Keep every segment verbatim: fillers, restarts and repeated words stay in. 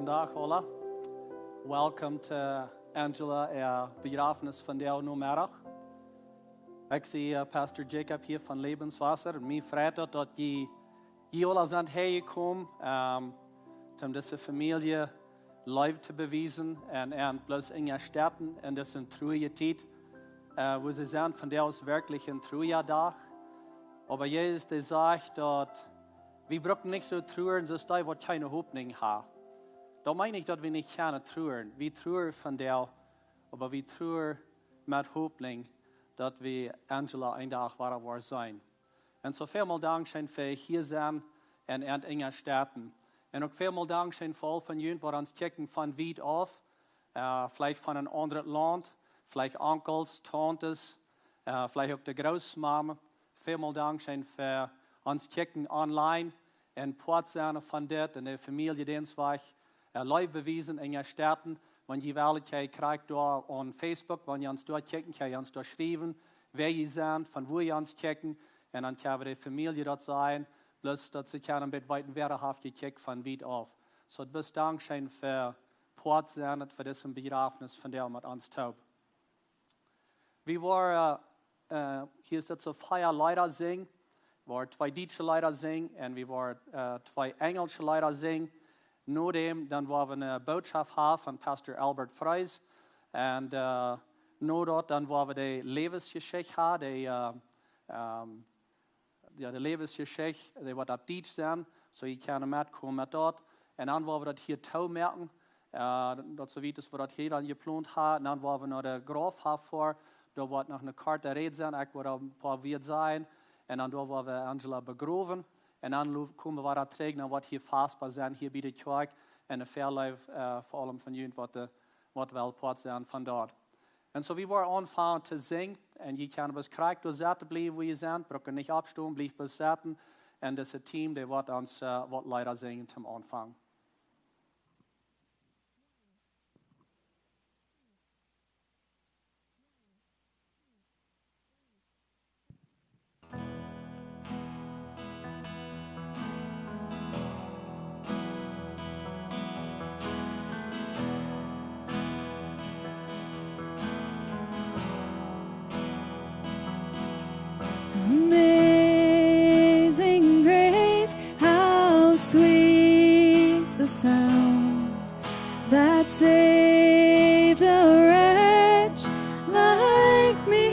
Dach, hola. Welcome to Angela äa Bejrafnis vondoag Nomeddach. Ekj sie, eh, Pastor Jacob hia von Lebenswasser. Mie freit daut, daut jie, jie aula sent häajekomen, ehm, om dise Famielje Leew to bewiesen un, un bloos unjastetten en dise truaje Tiet, eh, wua see sent. Vondoag es werkjlich een truaja Dach. Oba Jesus, dee sajcht daut wie brucken nich soo truaren, soo aus dee, waut kjeene Hopninj haben. Daut meent nich, daut wie nich kjennen truaren. Wie truaren vondoag, oba wie truaren met Hopninj, daut wie Angela een Dach wada woaren seenen. Un soo välmol dankscheen fa hia sennen un, un unjastetten. Un uk välmol dankscheen fa aul von junt, waut ons kjikjen von wiet auf, eh, veleicht von een aundret Launt, veleicht Onkels, Tauntes, eh, veleicht uk de Grootmama. Välmol dankscheen fa ons kjikjen online un Poat sennen von dit un de Famieljedeenst, eh, Leew bewiesen, unjastetten. Wan jie wellen, kjikj doa aun Facebook, wan jie ons doa kjikjen, kjenn jie ons doa schriewen, wäa jie sent, von wua jie ons kjikjen. Un dan kjenn wie de Famielje daut sajen, bloos daut see kjennen een bät weeten, wäa haft jekjikjt von wiet auf. Soo, daut es dankscheen fa Poat sennen, fa dise Bejrafnis vondoag met ons toop. Wie woaren, eh, eh, hia es daut soo, vea Leeda sinjen. Wie woaren twee dietsche Leeda sinjen un wie woaren, eh, twee enjelsche Leeda sinjen. Nodäm, dan woa wie eene Bootschoft haben von Pastor Albert Frees. Un, eh, no daut, dan woa wie de Läwensjeschicht haben, de, eh, ehm, jo, de Läwensjeschicht, dee woat opp Dietsch sennen, soo jie kjennen metkomen met daut. Un dan woa wie daut hia toomoaken, eh, daut soo wiet es, woo daut hia dan jeplont haft. Un dan woa wie no de Grauf foaren, doa woat noch eene korte Räd sennen, ekj woa een poa Wieed sajen. Un dan doa woa wie Angela begrowen. Un dan lo-, komen wie wada trigj no waut hia fastboa sent, hia bie de Kjoakj. Un de Väaleef, eh, fa aulem von junt, waut de, waut well Poat sennen von daut. Un soo, wie woaren aunfangen to sinjen. Un jie kjennen bloos krakjt doa sitten bliewen, wua jie sent. Brucken nich oppstonen, bliewt bloos sitten. Un dise Team, dee woat ons, eh, waut Leeda sinjen toom Aunfank. Amazing grace, how sweet the sound that saved a wretch like me.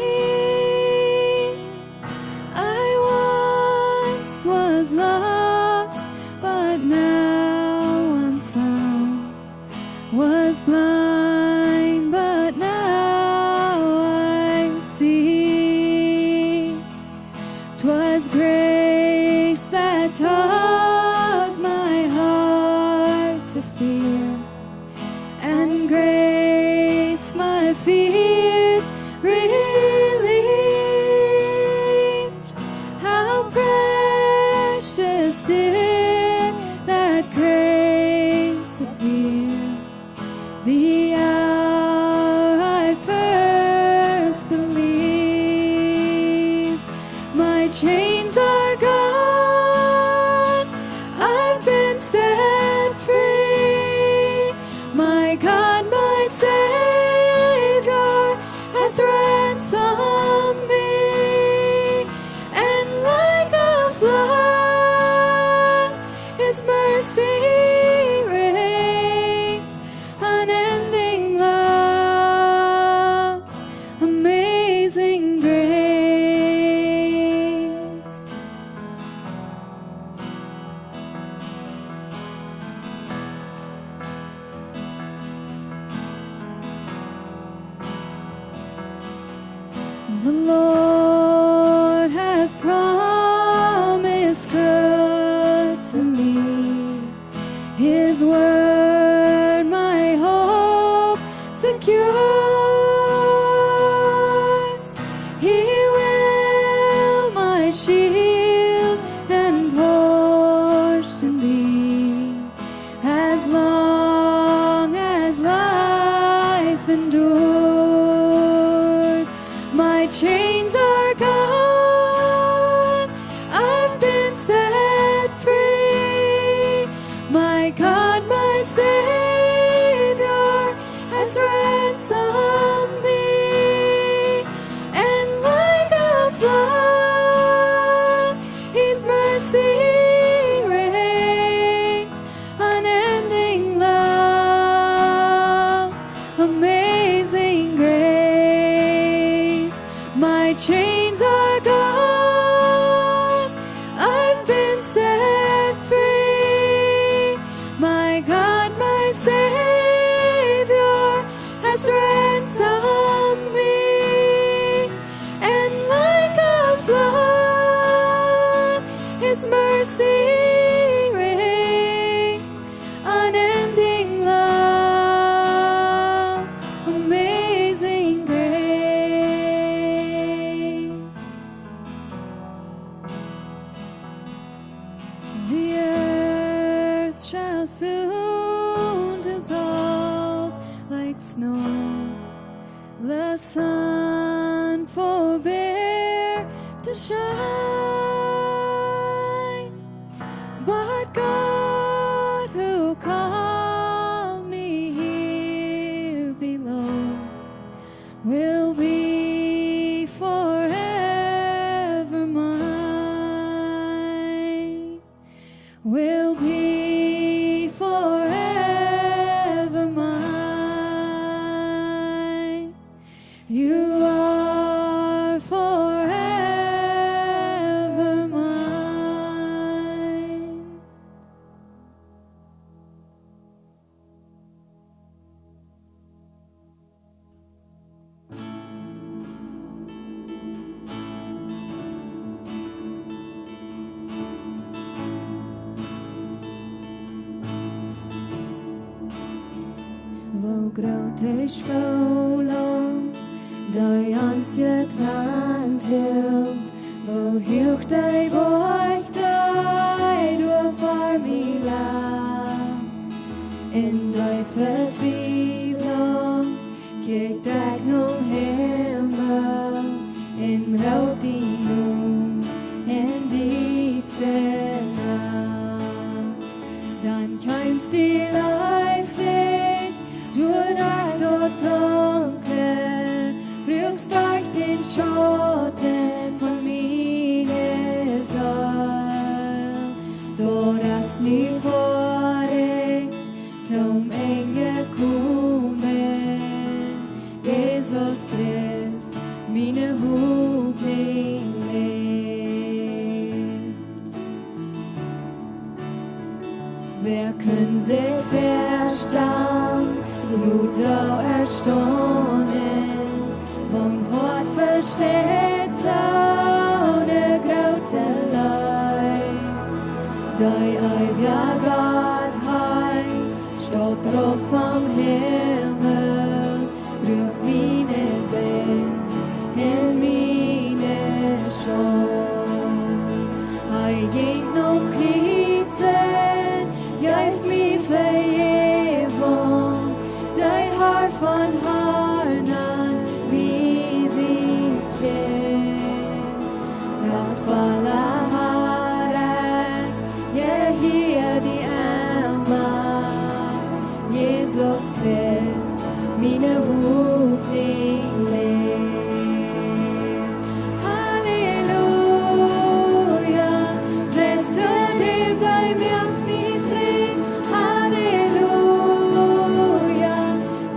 I once was lost, but now I'm found. Was blind, but now I see. 'Twas grace that taught my heart to fear, and grace my fears relieved. How precious did that grace appear, the hour I first believed. My chains are gone, I've been set free. My God, my Savior has ransomed me. And like a flood, His mercy reigns, unending love, amazing grace. The Lord has promised good to me. His word my hope secures. He will my shield and portion be, as long as life endures. My chains are gone, I've been set free. My God, my Savior, ransom me, and like a flood, His mercy reigns, unending love, amazing grace. My chains are gone, I've been set free. My God, my Savior has ransomed me, and like a flood, His mercy reigns, unending love, amazing grace. The earth shall soon dissolve like snow. The sun forbear to shine. But God, who called me here below, will be forever mine, will be forever mine. You are forever mine. Woo groot de Spolunk, dee ons jetrennt hilt, woo huach de Boajch, dee doa ver mie lajcht. En de Vetwiewlunk kjikj ekj nom Himmel un roop die Nomen en diestren Nacht. Dan kjeemst du leeflich derch daut Dunkle, bruakst derch dän Schauten von miene Seel. Daut es nu fa mie toom Enj komen, Jesus Christ, miene Hopninj läft. Wäa kunn sikj väastalen, woo soo erstaunent, waut Hoat vesteit soone groote Leew? De eewja Gott, hee stort rauf vom Himmel, droag miene Sind en miene Schult. Hee jinkj nom Kjriez un jeef mie Vejäwunk. De Har von Harn, mie sien Kjint. Prachtvolla Har, ekj jehia die emma, Jesus Christ, miene Hopninj läft. Halleluja, Preis to däm, dee moakt mie frie. Halleluja,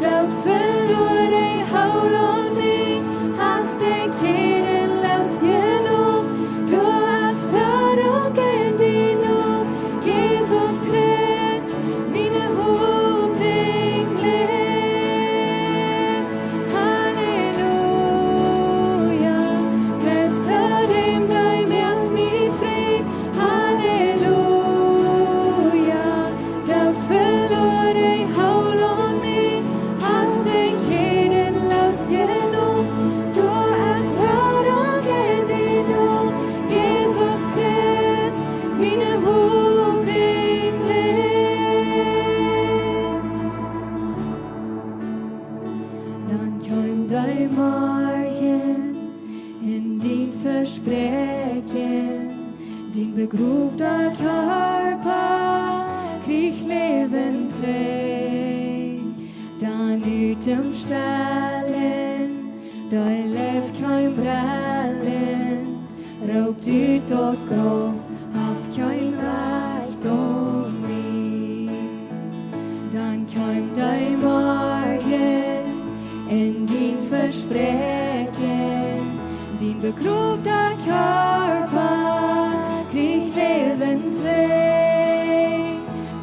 Doot veloaren, hol aun mie, hast de Kjäden loosjenomen. Doa es Radunk en dien Nomen, Jesus Christ, miene Hopninj läft. Halleluja, Preis to däm, dee moakt mie frie. Halleluja, Doot veloaren, hol aun mie, hast de Kjäden loosjenomen. Doa es Radunk en dien Nomen, Jesus Christ, miene Hopninj läft. Dan kjeem de Morjen en dien Vespräakjen, dien begrowda Kjarpa kjrieech Läwen trigj. Dan ut Em Stellen, dee Leew kjeem brellen, roopt ut daut Grauf, haft kjeen Rajcht aun mie. Dan kjeem de Morjen un dien Vespräakjen, dien begrowda Kjarpa kjrieech Läwen trigj.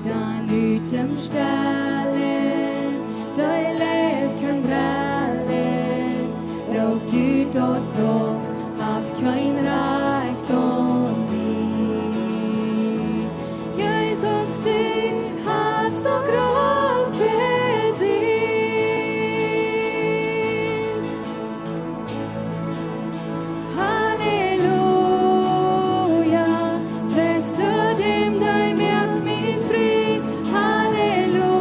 Dan ut em Stellen, dee Leew kjeem brellen, roopt ut daut Grauf, haft kjeen Rajcht aun mie. Jesus, du hast daut Grauf besiegt. Halleluja, Pries to däm, dee moakt mie frie. Halleluja,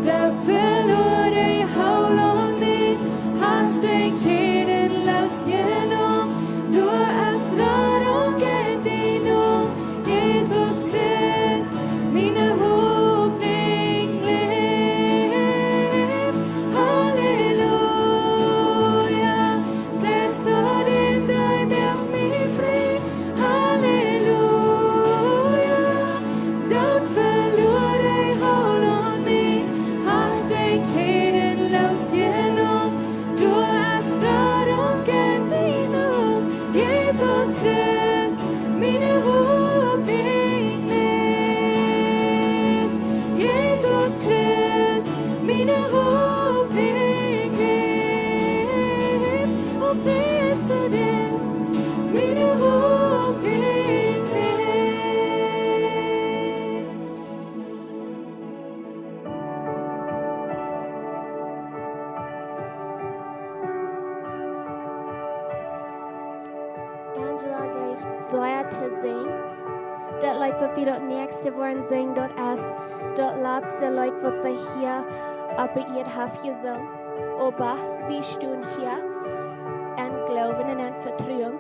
daut veloaren Hool aun mie, hast de Kjäden loosjenomen, doa es Radunk en dien Nomen. Jesus Christ, miene Hopninj läft. Halleluja, Pries to däm, dee moakt mie frie. Halleluja, daut veloaren Hool aun mie, hast de Kjäden loosjenomen, doa es Radunk en dien Nomen. Jesus Christ, miene Hopninj läft. Jesus Christ, miene Hopninj läft. O Pries to däm, miene Hopninj läft. Angela jleicht sea to sinjen. Daut Leet, waut wie daut näakjste woaren sinjen, daut es daut latste Leet, waut see hia opp de Ieed haft jesungen. Oba wie stonen hia un gloowen un vetruen,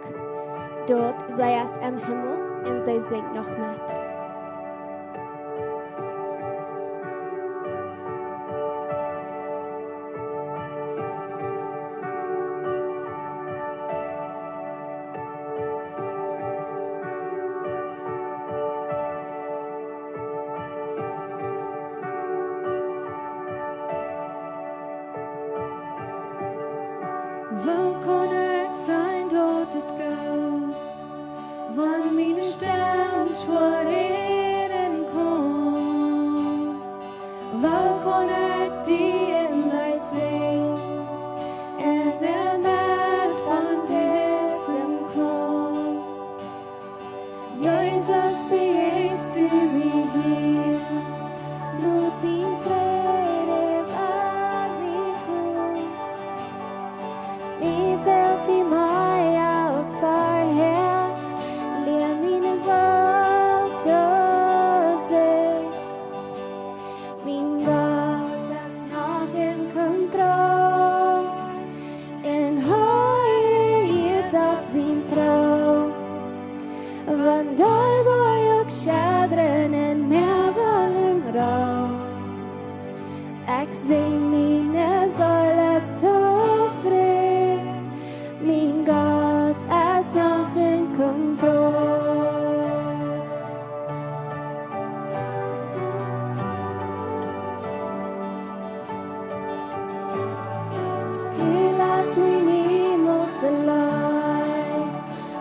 daut see es em Himmel un see sinjt noch met. Woo kaun ekj sajen, daut es goot, wan miene Stemm schwoa räden kaun? Woo kaun ekj die een Leet sinjen en de Nacht von disen Kaump? Jesus, bejäajnst du mie hia, lot dien Fräd äwa mie komen. Mie fält die mea aus verhäa, lia miene Welt to seenen. Mien Gott es noch en Kontroll, un hee rejieet opp sien Troon. Wan de Boajch uk schiddren un Mäa wellen rollen, ekj sinj, miene Seel es tofräd. Mien Gott es noch en Kontroll. Du latst mie niemols auleen,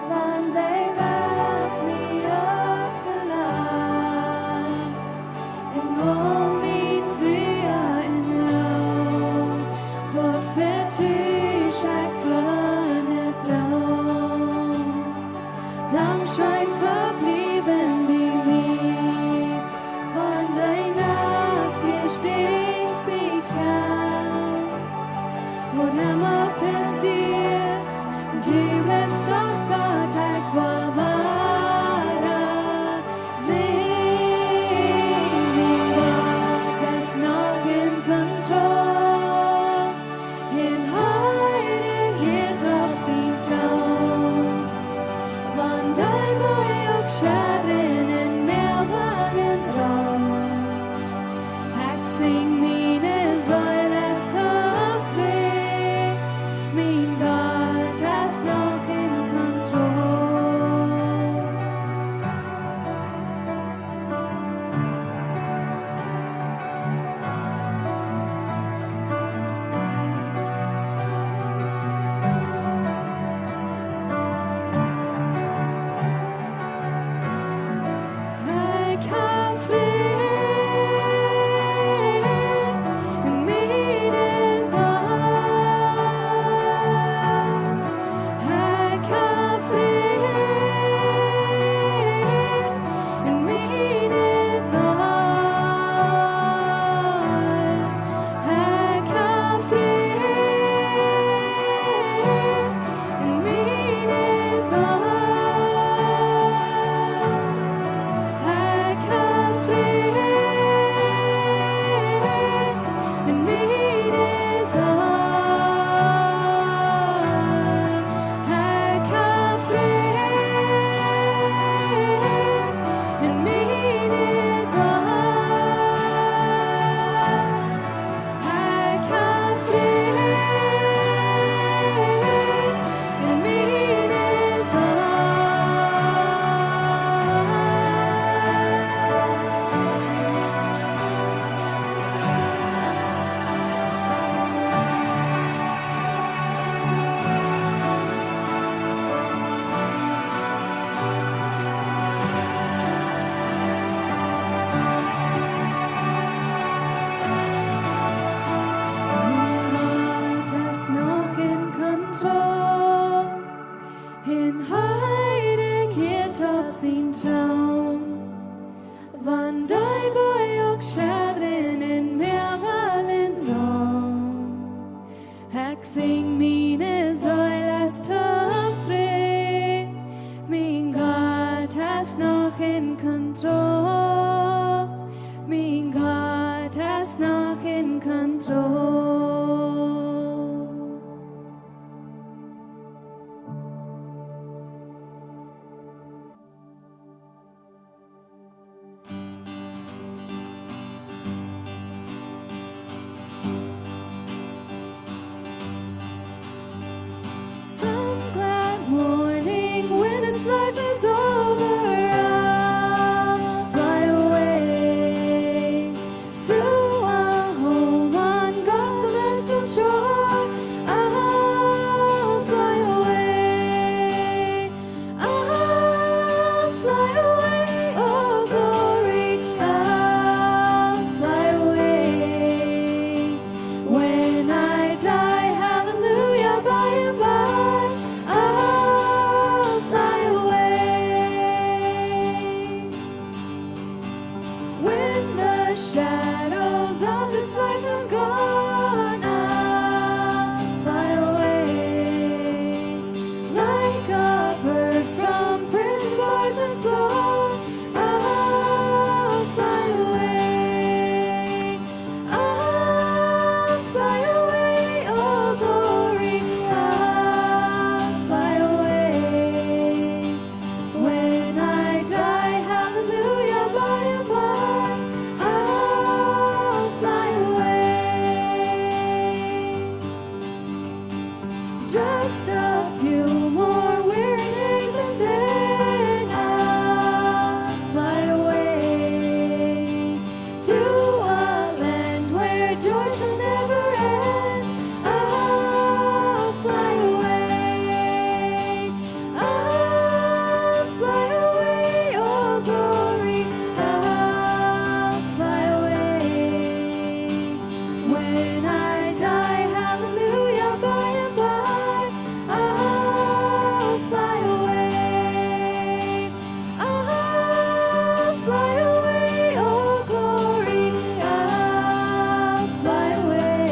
wan de Welt mie uk velat. Un aul mien Trua un Noot, daut vetrue ekj vonne Troon. Dankscheen fa bliewen bie mie, wan de Nacht die stich bekjemt. Waut emma passieet, du blifst doch Gott, ekj woa wada sinjen. Mien Gott es noch en Kontroll, un hee rejieet opp sien Troon. Wan de Boajch uk schiddren un Mäa wellen rollen, ekj sinj, control. Some glad morning when this life is over, I'll fly away to a home on God's celestial shore. I'll fly away. I'll fly away, oh glory, I'll fly away. When I die, hallelujah, by and by, I'll fly away. When the shadows of this life are gone, I'll fly away. Like a bird from prison bars is flown, I'll fly away. I'll fly away, oh glory, I'll fly away. When I die, hallelujah, by and by, I'll fly away. Just a few more weary days and then I'll fly away to a land where joy shall never end. I'll fly away. I'll fly away, oh glory, I'll fly away. When I die, hallelujah, by and by, I'll fly away. I'll fly away, oh glory, I'll fly away.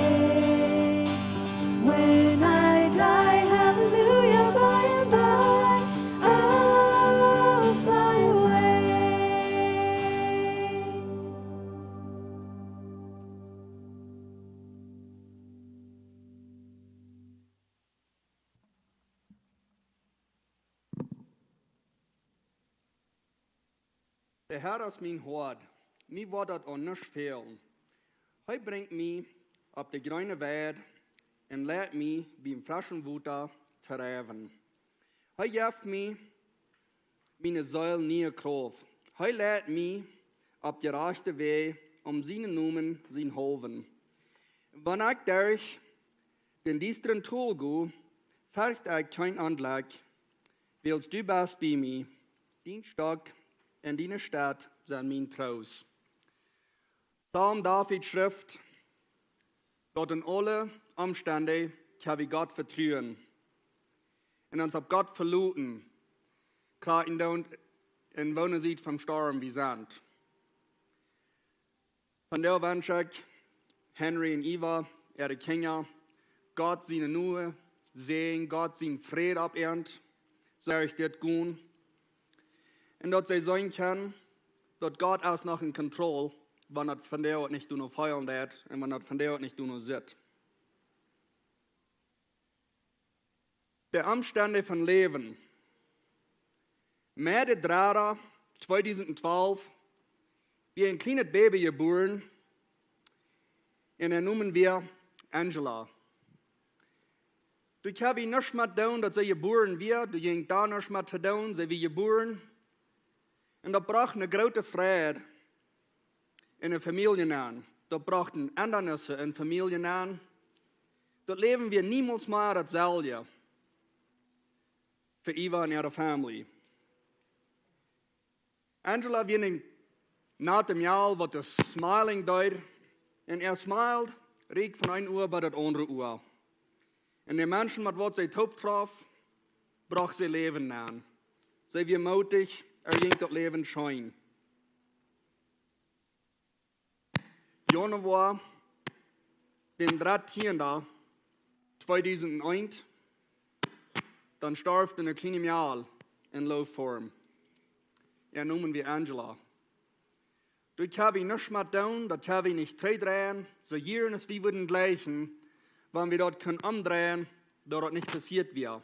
When I die, hallelujah, by and by, I'll fly away. De Herr es mien Hoad, mie woat daut aun nuscht fälen. Hee brinjt mie opp de jreene Weid un leit mie biem freschen Wota to dreiwen. Hee jeft mie, miene Seel, niee Krauft. Hee leit mie opp de rajchte Wäaj om sienen Nomen sien haulwen. Wan ekj derch dän diestren Tol go, fercht ekj kjeen Onjlekj, wiels du best bie mie. Dien Stock un diene Staf sent mien Troost. Psalm David schrift, daut en aule Omstend kjenn wie Gott vetruen un ons opp Gott veloten, krakjt endoont en woone Sied vom Storm wie sent. Vondoag wensch ekj Henry un Eva, äare Kjinja, Gott sienen nieeen Säajen, Gott sien Fräd opp an, soo aus dit gonen. Un daut see seenen kjennen, daut Gott es noch en Kontroll, wan daut vondoag nich doano feelen deit un wan daut vondoag nich doano sitt. De Omstend von Läwen. Mea de dredde, tweedusent twalf, wia een kjlienet Baby jebuaren un äa Nomen wia Angela. Doa kjenn wie nuscht met doonen, daut see jebuaren wia, doa jinkj doa nuscht met to doonen, see wia jebuaren. Un daut brocht eene groote Freid en de Famielje aun. Daut brocht eene Endanis en de Famielje aun. Daut Läwen wia niemols mea daut selwje fa Eva un äare Famielje. Angela wia een natet Mejal, waut de smiling deed. Un äa smile rieekjt von een Ua bat daut aundre Ua. Un de Menschen, met waut see toop trof, brocht see Läwen aun. See wia moodich, äa jinkj daut Läwen scheen. Januoa, dän dartieenden, tweedusent eent, dan storf de kjliene Mejal en Loofform. Äa Nomen wia Angela. Doa kjenn wie nuscht met doonen, daut kjenn wie nich trigj dreien, soo jieren aus wie wudden jleichen, wan wie daut kunnen omdreien, daut daut nich passieet wia.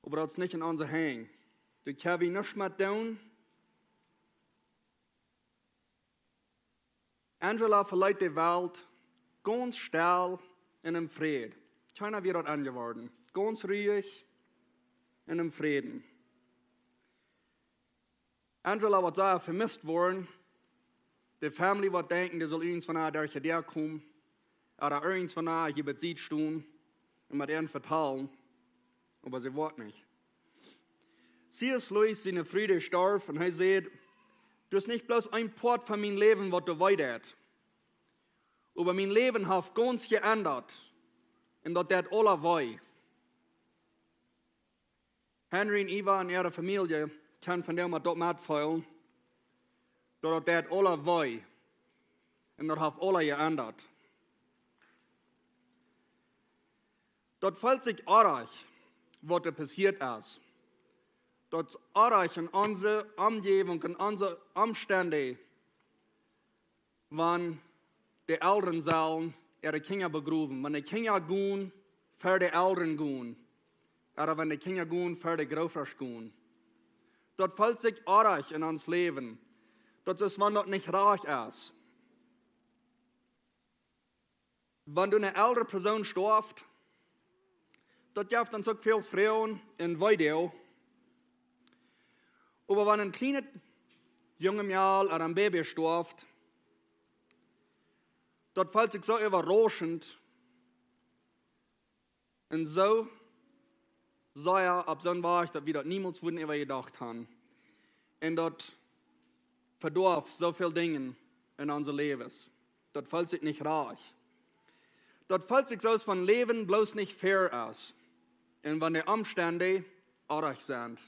Oba daut es nich en onse Henj. Doa kjenn wie nuscht met doonen. Angela veleet de Welt gaunz stell un em Fräd. Kjeena wia daut aunjeworden. Gaunz ruhig un em Fräd. Angela woat sea vemist woaren. De Family woat denkjen, dee saul irjentwanea derch de Däa komen. Ooda irjentwanea hia bie de Sied stonen un met an vetalen. Oba see woat nich. C S Lewis siene Fru, dee storf, un hee säd: "Daut es nich bloos een Poat von mien Läwen, waut doa wee deit. Oba mien Läwen haft gaunz jeendat. Un daut deit aula wee." Henry un Eva un äare Famielje kjennen vondoag met daut metfeelen, daut daut deit aula wee. Un daut haft aula jeendat. Daut felt sikj oajch, waut doa passieet es. Daut es oajch en onse Omjäwunk, en onse Omstend, wan de Elren sellen äare Kjinja begrowen, wan de Kjinja gonen, ver de Elren gonen, ooda wan de Kjinja gonen, ver de Grootelren gonen. Daut felt sikj oajch en ons Läwen. Daut es, wan daut nich rajcht es. Wan doa eene eldre Persoon stoaft, daut jeft ons uk väl Froagen un Weedoag. Oba wan een kjlienet junget Mejal ooda een Baby stoaft, daut felt sikj soo äwarauschent un soo sea opp soon Wajch, daut wie daut niemols wudden äwajedocht haben. Un daut vedoaft soo väl Dinja en onse Läwes. Daut felt sikj nich rajcht. Daut felt sikj soo aus wan Läwen bloos nich fair es. Un wan de Omstend oajch sent.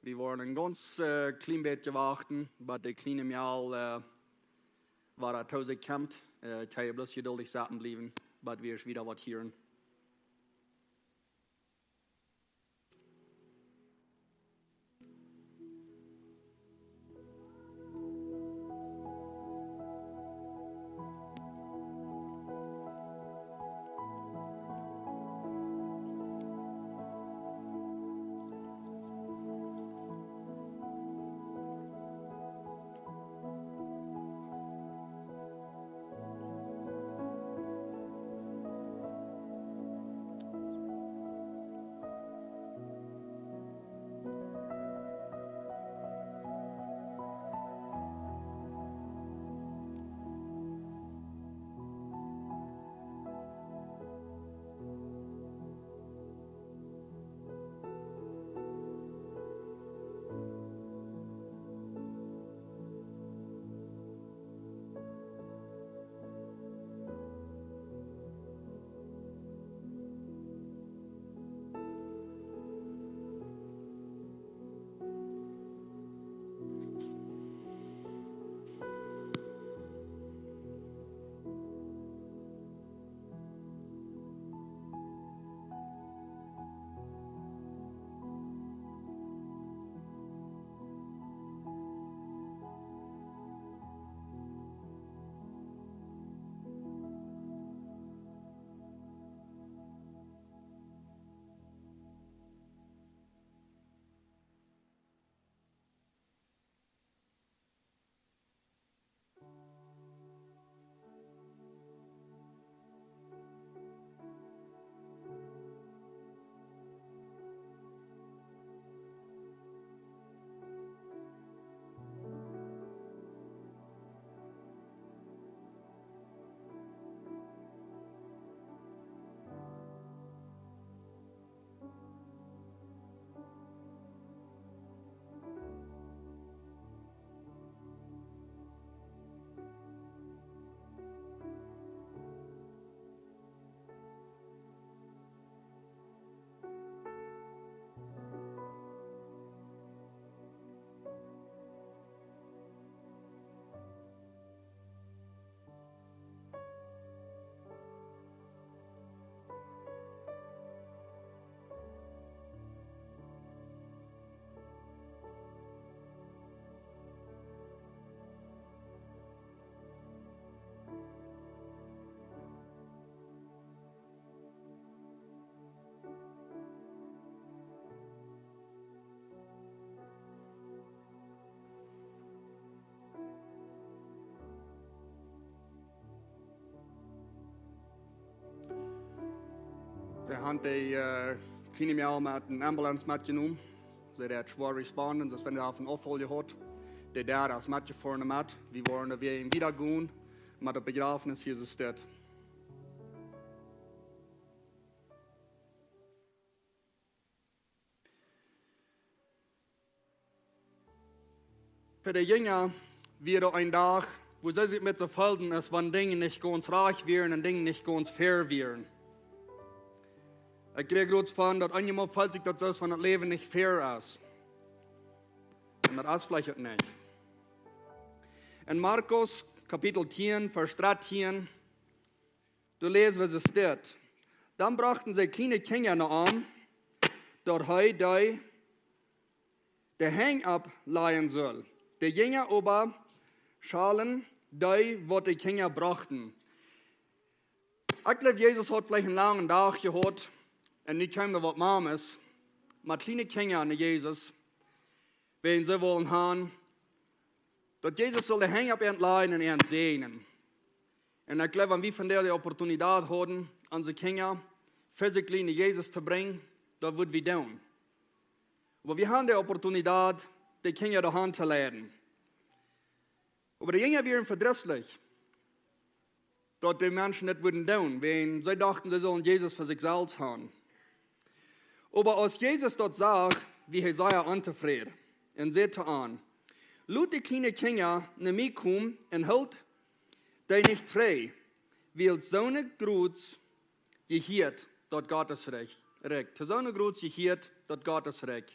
Wie woaren een gaunz, äh, kjlien bät wachten, bat de kjliene Mejal, äh, wada too sikj kjemt. Äh, kjenn jie bloos jeduldich sitten bliewen, bat wie wieda waut hieren. Wie haben die äh, Kjliene Mejal met eene Ambulance metjenomen. See deed schwoa responden, soo aus wan dee haft eenen Utfall jehaut. De Dad es metjefoaren met. Wie woaren doa wada wieda gonen, met daut Bejräbnis hia soo steit. Fa de Jinja wia een Dach, wua see sikj met soo feelden, aus wan Dinja nich gaunz rajcht wieren un Dinja nich gaunz fair wieren. Ekj kjrieech groots von daut eenjemol feelt sikj daut soo aus wan daut Läwen nich fair es. Un daut es veleicht uk nich. En Markus Kapitel tieen, Varsch dartieen, doa läs wie soo steit: Dan brochten see kjliene Kjinja no am, daut hee dee de Henj opplajen sull. De Jinja oba schalden dee, waut de Kjinja brochten. Ekj jleew, Jesus haud veleicht eenen langen Dach jehaut. Un nu kjeemen waut Mames met kjliene Kjinja no Jesus, wiels see wullen han, daut Jesus sull de Henj opp an lajen un an säajnen. Un ekj jleew, wan wie vondoag de Opportunität hauden, onse Kjinja physically no Jesus to brinjen, daut wudd wie doonen. Oba wie haben de Opportunität, de Kjinja doahan to leiden. Oba de Jinja wieren vedrisslich, daut de Menschen daut wudden doonen, wiels see dochten, see sullen Jesus fa sikj selfst han. Oba aus Jesus daut sach, wia hee sea ontofräd un säd to an: Lot de kjliene Kjinja no mie komen un hoolt dee nich trigj, wiels soone Grupp jehieet daut Gottes Rikj. Rikj. To soone Grupp jehieet daut Gottes Rikj.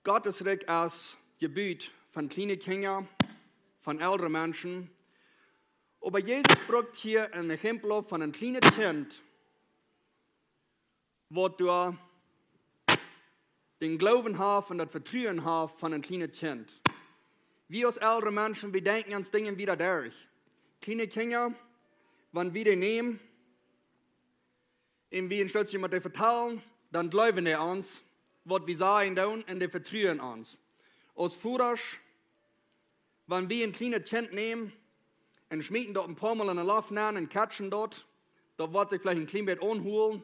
Gottes Rikj es jebut von kjliene Kjinja, von elre Menschen. Oba Jesus brukt hia een Exempel von een kjlienet Kjint, waut doa dän Gloowen haft un daut Vetruen haft von een kjlienet Kjint. Wie aus elre Menschen, wie denkjen ons Dinja wada derch. Kjliene Kjinja, wan wie dee nämen un wie een Stootje met dee vetalen, dan jleewen dee ons, waut wie sajen doonen, un dee vetruen ons. Aus Vodasch, wan wie een kjlienet Kjint nämen un schmieten daut een poamol en de Loft nenn un catchen daut, daut woat sikj veleicht een kjlien bät aunhoolen,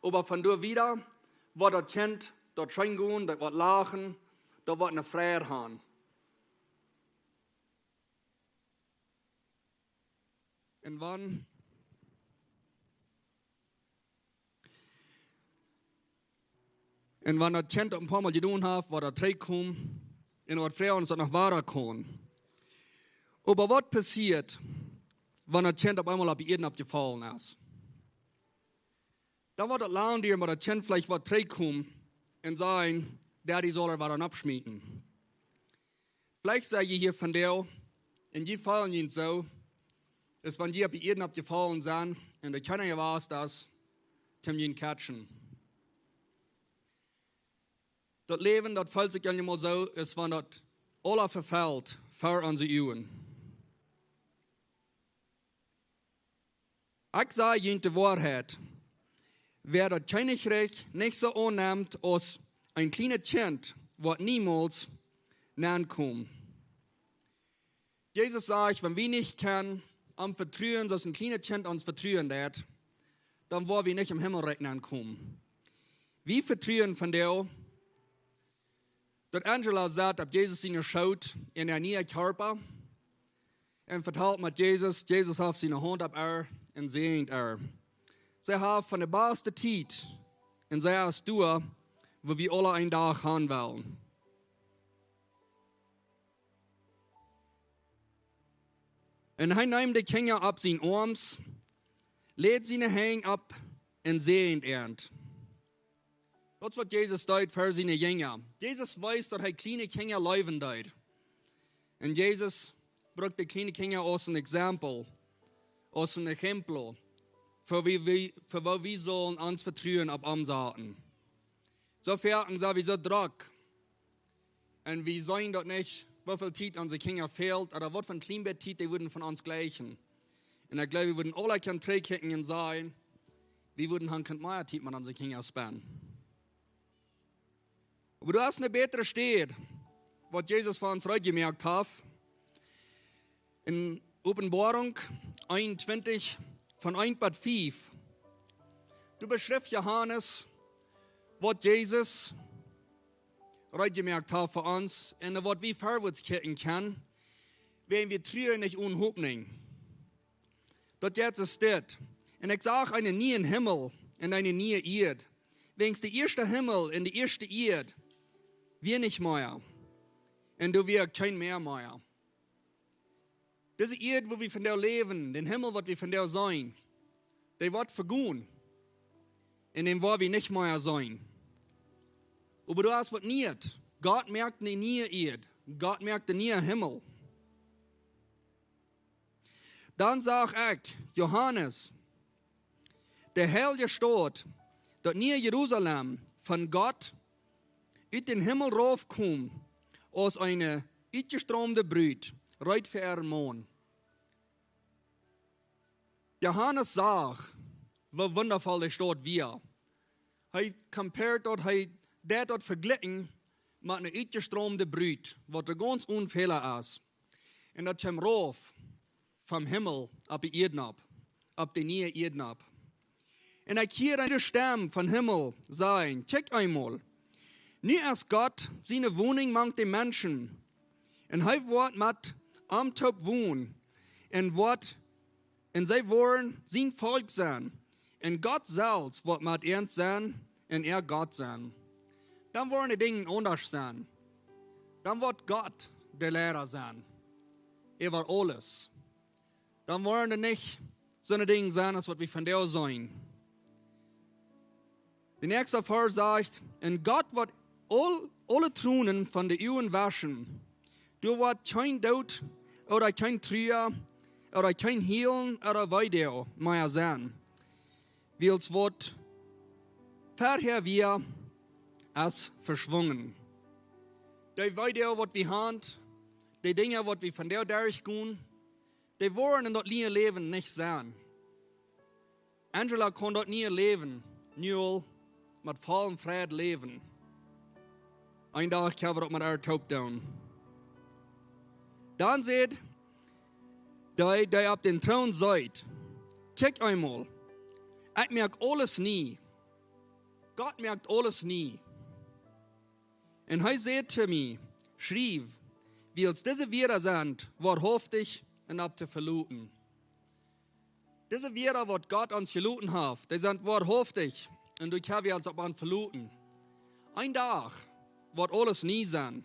oba von doa wada woat daut Kjint daut scheen gonen, daut woat lachen, daut woat eene Freid han. Un wan, un wan daut Kjint daut een poamol jedonen haft, woat daut trigjkomen un woat froagen, aus daut noch wada kaun. Oba waut passieet, wan daut Kjint opp eemol opp de Ieed aufjefaulen es? Dan woat daut lang dieren, bat daut Kjint veleicht woat trigjkomen un sajen: Daddy saul daut wada oppschmieten. Veleicht sie jie hia vondoag un jie feelen junt soo, aus wan jie opp de Ieed aufjefaulen sent un doa kjeena jewast es, toom junt catchen. Daut Läwen, daut feelt sikj eenjemol soo, aus wan daut aules vefelt ver onse Uagen. Ekj saj junt de Woarheit: Wäa daut Kjennichrikj nich soo aunnemt aus een kjlienet Kjint, woat niemols nenkomen. Jesus sajcht, wan wie nich kjennen am vetruen, soo aus een kjlienet Kjint ons vetruen deit, dan woa wie nich em Himmelrikj nenkomen. Wie vetruen vondoag, daut Angela sat opp Jesus sienen Schoot en äa nieen Kjarpa un vetalt met Jesus. Jesus haft siene Haunt opp äa un säajent äa. See haft von de baste Tiet un see es doa, wua wie aule een Dach han wellen. Un hee neem de Kjinja opp siene Oarms, läd siene Henj opp un säajend an. Daut es waut Jesus deed fa siene Jinja. Jesus wees, daut hee kjliene Kjinja leewen deed. Un Jesus brukt de kjliene Kjinja aus een Exempel, aus een Exempel, fa woo wie, fa woo wie sellen ons Vetruen opp am saten. Soo foaken sent wie soo drock un wie seenen daut nich, woo väl Tiet onse Kjinja fält, ooda waut fa een kjlien bät Tiet dee wudden von ons jleichen. Un ekj jleew, wie wudden aule kjennen trigjkjikjen un sajen, wie wudden han kunt mea Tiet met onse Kjinja spenden. Oba doa es eene bätre Städ, waut Jesus fa ons reed jemoakt haft. En Openboarunk eenuntwintich, von eent bat fief, doa beschrift Johanes, waut Jesus reed jemoakt haft fa ons un waut wie verwoats kjikjen kjennen, wan wie truen nich onen Hopninj. Daut jeit soo dit. Un ekj sach eenen nieen Himmel un eene niee Ieed. Wiels de ieeschte Himmel un de ieeschte Ieed wia nich mea. Un doa wia kjeen Mäa mea. Dise Ieed, wua wie vondoag läwen, dän Himmel, waut wie vondoag seenen, dee woat vegonen. Un dän woa wie nich mea seenen. Oba doa es waut Nieet. Gott moakt eene niee Ieed. Gott moakt eenen nieen Himmel. Dan sach ekj, Johanes, de heilje Staut, daut niee Jerusalem, von Gott ut dän Himmel raufkomen, aus eene utjestroomde Brut, reed fa äaren Maun. Johanes sach, woo wundavoll de Staut wia. Hee compared daut, hee deed daut vejlikjen met eene utjestroomde Brut, waut doa gaunz one Fäla es. Un daut kjeem rauf vom Himmel opp de Ieed nopp, opp de niee Ieed nopp. Un ekj hieed eene Stemm vom Himmel sajen: Kjikj eemol, nu es Gott siene Woninj mank de Menschen. Un hee woat met an toop wonen. Un woat, un see woaren sien Volkj sennen. Un Gott selfst woat met an sennen un äa Gott sennen. Dan woaren de Dinja aundasch sennen. Dan woat Gott de Liera sennen. Äwa aules. Dan woaren doa nich soone Dinja sennen aus waut wie vondoag seenen. De näakjste Varsch sajcht: Un Gott woat aul, aule Tronen von de Uagen wauschen. Doa woat kjeen Doot, ooda kjeen Trua, ooda kjeen Hielen, ooda Weedoag mea sennen. Wiels waut verhäa wia, es veschwungen. De Weedoag, waut wie haben, de Dinja, waut wie vondoag derchgonen, dee woaren en daut niee Läwen nich sennen. Angela kaun daut niee Läwen nu aul met vollen Fräd läwen. Een Dach kjenn wie daut met äa toop doonen. Dan sajcht dee, dee opp dän Troon sitt: Kjikj eemol, ekj moak aules nie. Gott moakt aules nie. Un hee säd to mie: Schriew, wiels dise Wieed sent woarhauftich un opp to veloten. Dise Wieed, waut Gott ons jeloten haft, dee sent woarhauftich un doa kjenn wie ons opp an veloten. Een Dach woat aules nie sennen.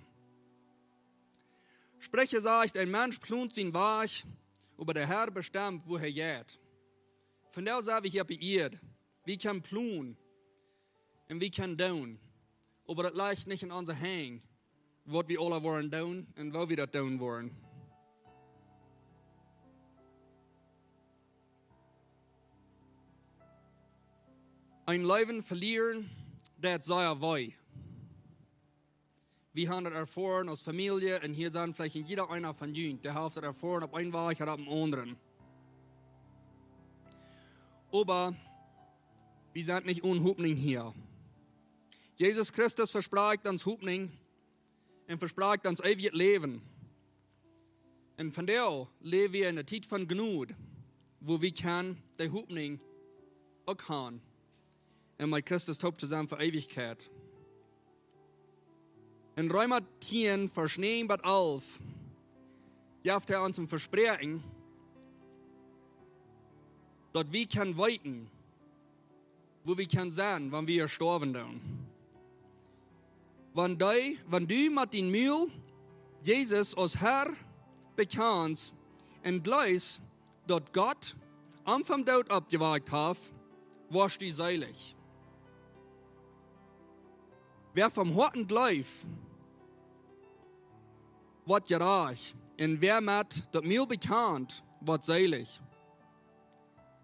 Spricha sajcht: Een Mensch plont sienen Wajch, oba de Herr bestemt, wua hee jeit. Vondoag sent wie hia opp de Ieed. Wie kjennen plonen un wie kjennen doonen. Oba daut lijcht nich en onse Henj, waut wie aula woaren doonen un woo wie daut doonen woaren. Een Läwen velieren, daut sea wee. Wie haben daut erfoaren aus Famielje un hia sent veleicht een jieda eena von junt, dee haft daut erfoaren opp een Wajch ooda opp een aundren. Oba wie sent nich one Hopninj hia. Jesus Christus vesprakjt ons Hopninj un vesprakjt ons eewjet Läwen. Un vondoag läw wie en eene Tiet von Jnod, wua wie kjennen de Hopninj uk haben. Un met Christus toop to sennen fa Eewichkjeit. En Reema tieen, Varsch näajen bat alf, jeft hee ons een Vespräakjen, daut wie kjennen weeten, wua wie kjennen sennen, wan wie stoawen doonen. Wan dee, wan du met dien Mul Jesus aus Herr bekjanst un jleefst, daut Gott am vom Doot oppjewakjt haft, woascht du seelich. Wäa vom Hoaten jleeft, woat jerajcht, un wäa met daut Mul bekjant, woat seelich.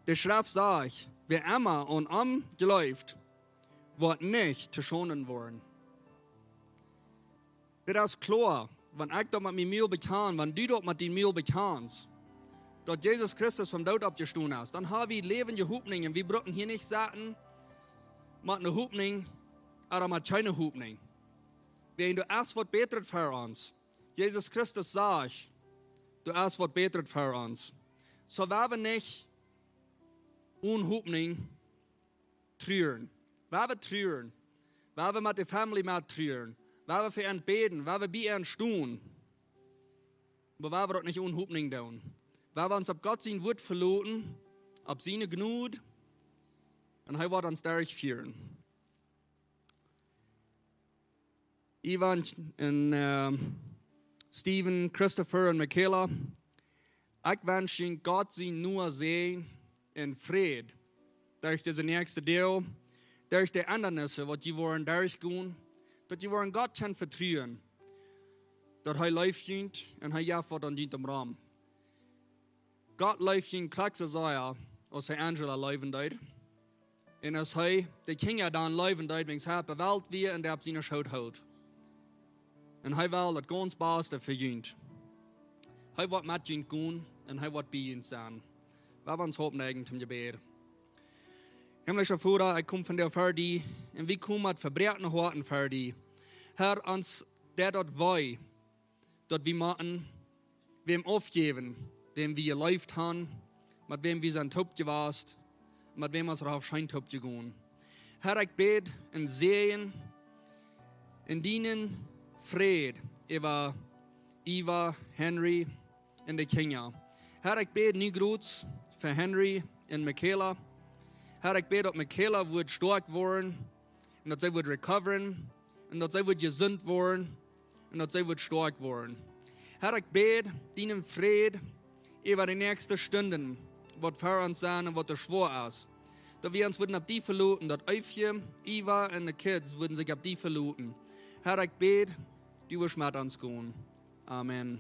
De Schreft sajcht: Wäa emma aun am jleeft, woat nich to Schonden woaren. Dit es kloa, wan ekj daut met mien Mul bekjan, wan du daut met dien Mul bekjanst, daut Jesus Christus vom Doot oppjestonen es, dan ha wie läwendje Hopninj un wie brucken hia nich sitten met eene Hopninj ooda met kjeene Hopninj. Wäajen doa es waut bätret fa ons. Jesus Christus sajcht, doa es waut bätret fa ons. Soo woa wie nich onen Hopninj truren. Woa wie truren. Woa wie met de Family met truren. Woa wie fa an bäden. Woa wie bie an stonen. Oba woa wie daut nich onen Hopninj doonen. Woa wie ons opp Gott sien Wuat veloten, opp siene Jnod, un hee woat ons derchfieren. Ivan un, äh, Steven, Christopher un Michaela, ekj wensch junt Gott sien Noah Säajen un Fräd derch dise näakjste Doag, derch de Endanissen, waut jie woaren derchgonen, daut jie woaren Gott kjennen vetruen, daut hee leeft junt un hee jeft waut aun junt om Rom. Gott leeft junt krakjt soo sea, aus hee Angela leewen deed. Un aus hee de Kjinja dan leewen deed, wiels hee opp de Welt wia un dee opp siene Schoot hilt. Un hee well daut gaunz baste fa junt. Hee woat met junt gonen un hee woat bie junt sennen. Woa wie ons Haupt neijen toom Jebäd. Himmlischa Voda, ekj kom vondoag ver die un wie komen met vebroakne Hoaten ver die. Herr, ons deit daut wee, daut wie motten wäm aufjäwen, wäm wie jeleeft haben, met wäm wie sent toop jewast, met wäm ons Rauf schient toop jegonen. Herr, ekj bäd een Säajen un dienen Fräd äwa Eva, Henry un de Kjinja. Herr, ekj bäd nu groots fa Henry un Michaela. Herr, ekj bäd daut Michaela woat stoakj woaren un daut see woat recoveren un daut see woat jesunt woaren un daut see woat stoakj woaren. Herr, ekj bäd dienen Fräd äwa de näakjste Stunden, waut ver ons sent un waut schwoa es. Daut wie ons wudden opp die veloten, daut Eefje, Eva un de Kids wudden sikj opp die veloten. Herr, ekj bäd, du woascht met ons gonen. Amen.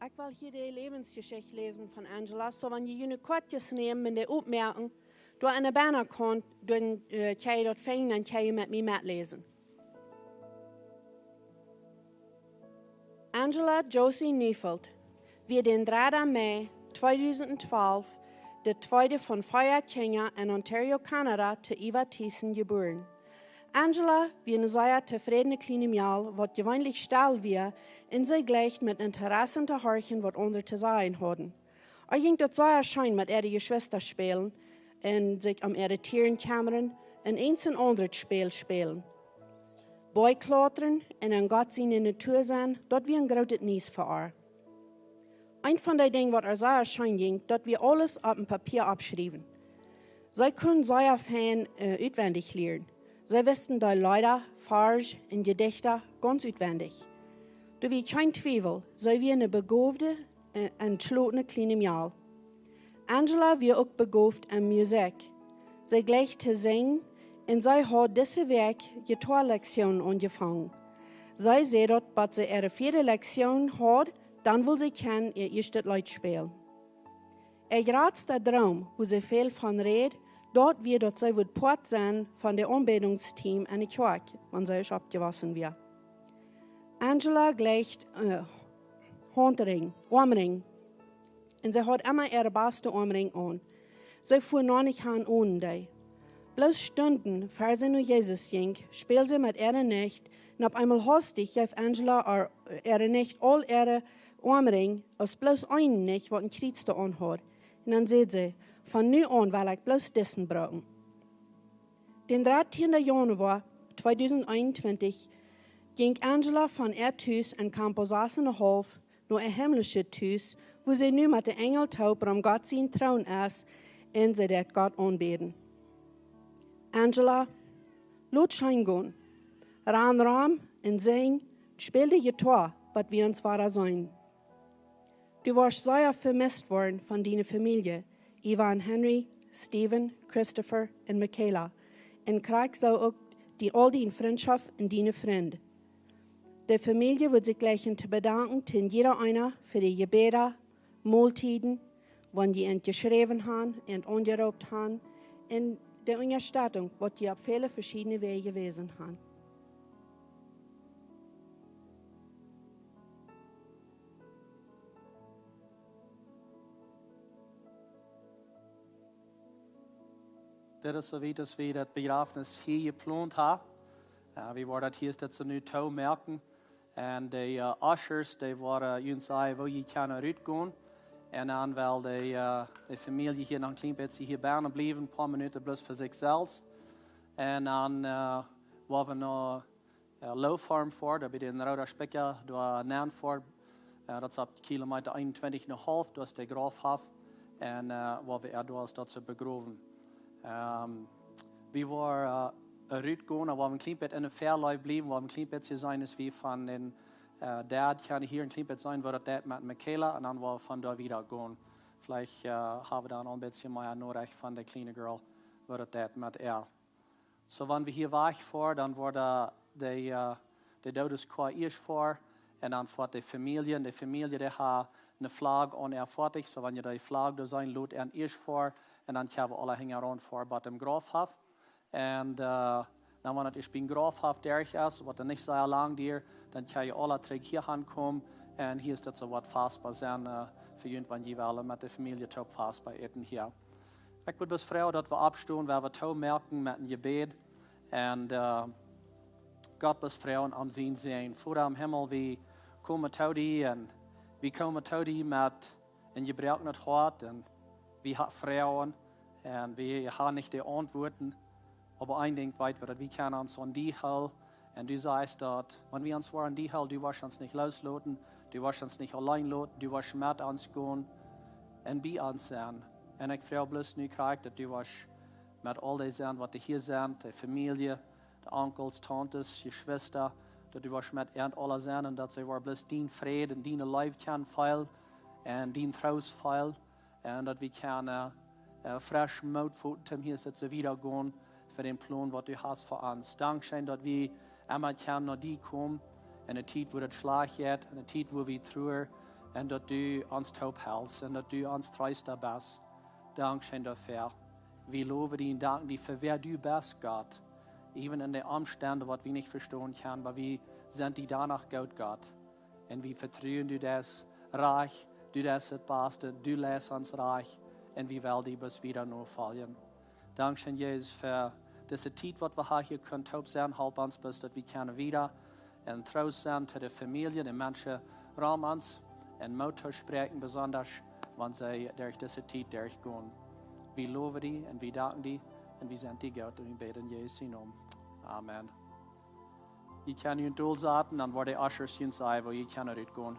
Ekj well hia de Läwensjeschicht läsen von Angela, soo wan jie june Koatjes nämen un dee opmoaken, doa aun de Bannakaunt, dan, äh, kjenn jie daut finjen, dan kjenn jie met mie metläsen. Angela Josie Neufeld wia dän dredden Mei tweedusent twalf de tweede von vea Kjinja en Ontario, Kanada, to Eva Thiessen jebuaren. Angela wia eene sea tofrädne kjliene Mejal, waut jeweenlich stell wia, un see jleicht met Interesse to horchen, waut aundre to sajen hauden. Äa jinkj daut sea scheen met äare Jeschwista spälen un sikj om äare Tieren kjemmren un eent un aundret Späl spälen. Boajklautren un en Gott siene Natua sennen, daut wia een grootet Nüss fa äa. Eent von dee Dinja, waut äa sea scheen jinkj, daut wia aules opp een Papia oppschriewen. See kunn sea fein, äh, utwendich lieren. See wist de Leeda, Varsch un Jedichta gaunz utwendich. Doa wia kjeen Twiewel, see wia eene begoowde, äh, entschlotne kjliene Mejal. Angela wia uk begooft en Musikj. See jleicht to sinjen un see haud dise Wäakj Jittoalekjtsioon aunjefongen. See säd daut, bat see äare vieede Lekjtsioon haud, dan wull see kjennen äa ieeschtet Leet spälen. Äa jratsta Droom, wua see väl von räd, daut wia, daut see wudd Poat sennen von de Aunbädungsteam enne Kjoakj, wan see ieescht oppjewossen wia. Angela jleicht, äh, Handrinj, Oamrinj. Un see haud emma äare baste Oamrinj aun. See fua noch nich han onen dee. Bloos Stunden ver see no Jesus jinkj, späld see met äare Nicht, un opp eemol haustich jeef Angela äa, äare Nicht aul äare Oamrinj, aus bloos eenen nich, waut een Kjriez doa aun haud. Un dan säd see: "Von nu aun well ekj bloos disen brucken." Dän dartieenden Januar tweedusent eenuntwintich jinkj Angela von äa Tus en Campo sas un een haulf no äa himmlischet Tus, wua see nu met de Enjel toop rom Gott sienen Troon es un see deit Gott aunbäden. Angela, lot scheen gonen. Ran rom un sinj, späl de Jittoa, waut wie ons woaren seenen. Du woascht sea vemist woaren von diene Famielje, Eva un Henry, Steven, Christopher un Michaela, un krakjt soo uk die, aul diene Frintschoft un diene Frind. De Famielje wudd sikj jleichen to bedanken, to jieda eena fa de Jebäda, Moltieden, wan jie an jeschräwen han un aunjeroopt han, un de Unjastettunk, waut jie opp väle veschiedne Wäaj jewäsen han. Dit es soo wiet, daut wie daut Bejrafnis hia jeplont haben. Äh, wie woaren daut hia daut soo nu toomoaken. Un de, äh, Ushers, dee woaren junt sajen, woo jie kjennen rutgonen. Un dan well de, äh, de Famielje hia noch een kjlien bät hia bennen bliewen, een poa Minuten bloos fa sikj selfst. Un dan, äh, woa wie no, äh, Low Farm foaren, doa bie dän rooden Spikja, doa nenn foaren. Äh, daut es opp Kilomeeta eenuntwintich un een haulf, doa es de Graufhoff. Un, äh, woa wie äa doa es daut see begrowen. Ähm, wie woaren, äh, rutgonen, woa wie een kjlien bät enne Väaleef bliewen, woa wie een kjlien bät seenen, aus wie von dän, äh, Dad kjennen hia een kjlien bät seenen, woo daut deit met Michaela, un dan woa wie von doa wieda gonen. Veleicht, äh, hab wie dan aul een bät mea Norecht von de kjliene Girl, woo daut deit met äa. Soo, wan wie hia wajch foaren, dan woat de, äh, de Doodeskoa ieescht foaren, un dan foat de Famielje, un de Famielje, dee haft eene Flagg aun äa Foatich, soo wan jie de Flagg doa seenen, lot an ieescht foaren, un dan kjenn wie aula hinjaraun foaren bat dän Graufhoff. Un, äh, dan, wan et ieescht biem Graufhoff derch es, waut dan nich soo lang diat, dan kjenn jie aula trigj hia aunkomen, un hia es daut soo waut fastbar sennen, äh, fa junt, wan jie wellen met de Famielje toop fastbar äten hia. Ekj wudd bloos froagen, daut wie oppstonen, woa wie toomoaken met een Jebäd. Un, äh, Gott bloos froagen om sienen Säajen. Voda em Himmel, wie komen to die un wie komen to die met een jebroaknet Hoat un wie haben Froagen un wie haben nich de Auntwuaten. Oba een Dinkj weet wie, daut wie kjennen ons aun die hoolen. Un du sajchst daut, wan wie ons aun die hoolen, du woascht ons nich loosloten, du woascht ons nich auleen loten, du woascht met ons gonen un bie ons sennen. Un ekj froag bloos nu krakjt, daut du woascht met aul dee sennen, waut hia sent, de Famielje, de Onkels, Tauntes, Jeschwista, daut du woascht met an aula sennen un daut see woaren bloos dien Fräd un diene Leew kjennen feelen un dien Troost feelen. Un daut wie kjennen, äh, fresch Moot foten, hia es daut soo wieda gonen fa dän Plon, waut du hast fa ons. Dankscheen, daut wie emma kjennen no die komen, enne Tiet, wua et schlajcht jeit, enne Tiet, wua wie Trua un daut du ons toop helst un daut du ons Treesta best. Dankscheen doafäa. Wie lowen die un danken die fa wäa du best, Gott. Even en de Omstend, waut wie nich vestonen kjennen, oba wie sent die dannoch goot, Gott. Un wie vetruen du daut rajcht, du deist daut baste, du leist ons rajcht, un wie wellen die bat wieda nofoljen. Dankscheen, Jesus, fa dise Tiet, waut wie hia kunnen toop sennen. Halp ons bloos, daut wie kjennen wieda en Troost sennen to de Famielje, de Menschen rom ons, un Moot toospräakjen, besonda wan see derch dise Tiet derchgonen. Wie lowen die un wie danken die un wie sent die goot un wie bäden en Jesus sien Nomen. Amen. Jie kjennen junt dolsaten, dan woaren de Ushers junt sajen, woo jie kjennen rutgonen.